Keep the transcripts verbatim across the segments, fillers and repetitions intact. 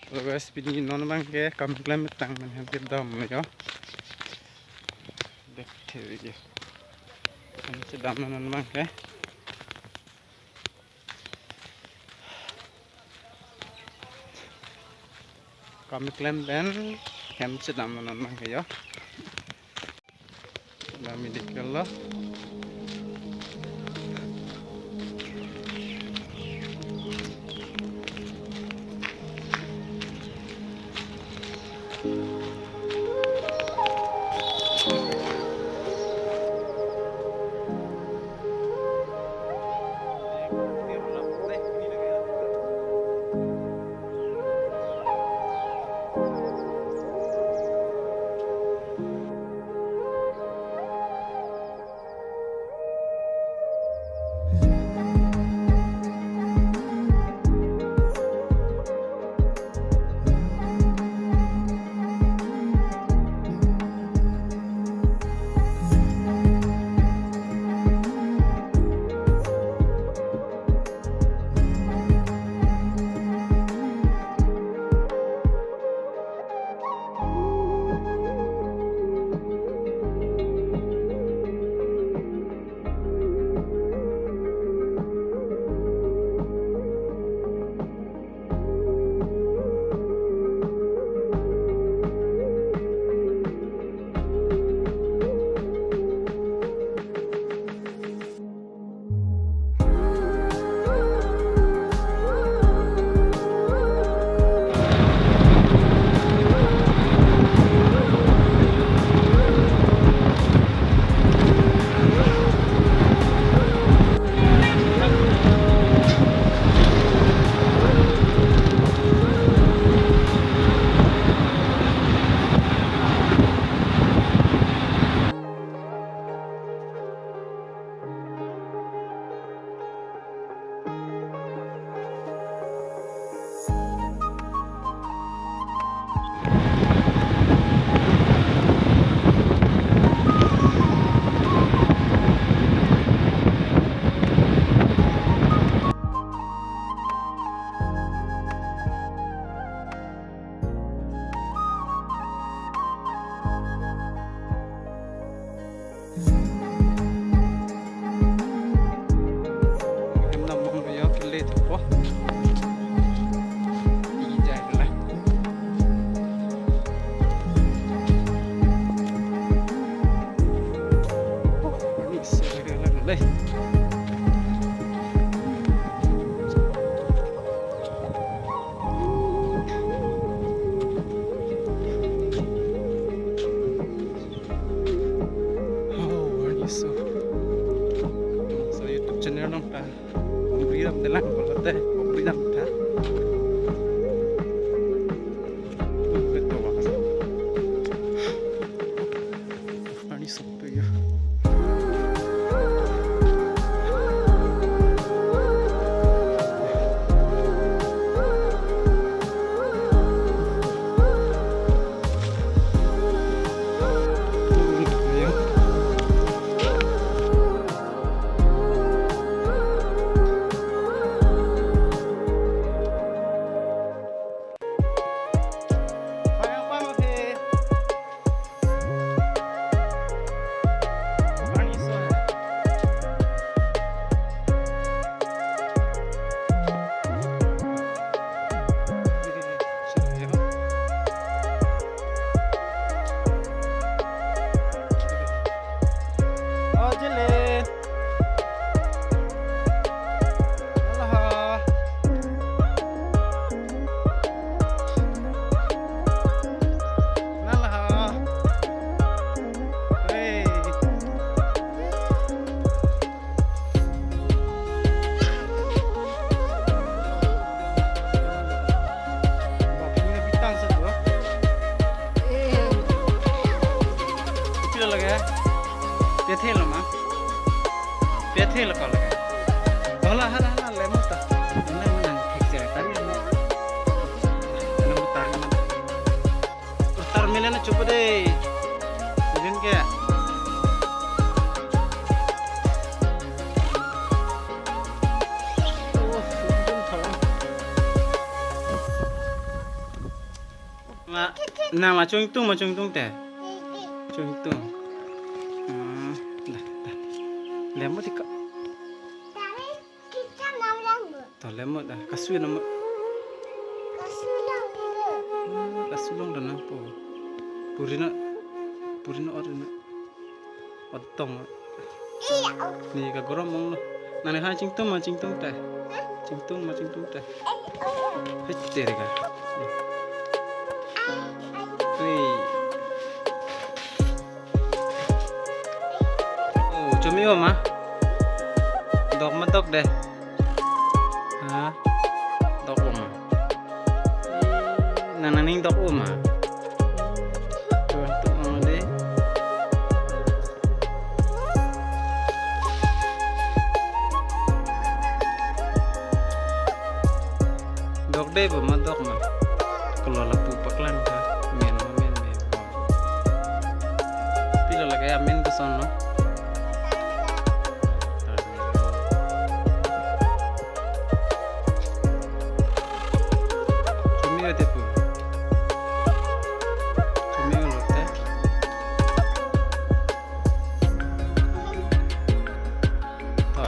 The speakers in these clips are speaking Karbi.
Hello guys, pini non abang ke kam klem tang, amen hem kedam yo. Dek the yo. Hem si dam non abang ke. Kam klem pen hem si dam non abang ke yo. Kami dikit lo. Hem dam bom yo, kele thupo. Ijai la. Ani sere la dei. Oh, arni so. So YouTube channel along ta. Bri dam delang kolote, bri dam tha. Betul banget. Arni so pe yo. Pethelo ma. Pethelo ko lage. Hala, hala, hala, lemo ta. Ini menang picture tadi. Ini mutar. Mutar melen cukup deh. Melen ke. Oh, untung thalang. Ma, nang ma chungtung ma chungtung te. Chungtung. Hmm, dah, dah. Lemot ika. To lemot dah. Kasu na mo. Hmm, kasu long dah nangpo. Purina, purina orina. Otong. Ni kagorom ong lo. Nang ni ha chingtung ma chingtung te. Chingtung ma chingtung te. Hei, tere ka. Hei. Oh, chumi ho ma. Dok ma dok de. Ha? Dok o ma. Nang nang ning dok o ma. Tuh, tuh, mama de. Dok de bo ma dok ma. Kalau lapu paklang ha. Men ma men me. Pilo lagi amen koson lo. Chumi o de pu. Chumi o lo te. To.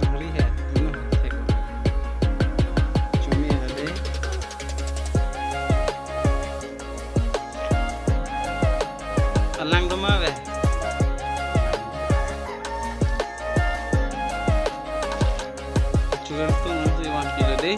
Nangli he, ino, thek. Chumi o de. Alang do ma ve. Chugar tu nanti wan kilo de.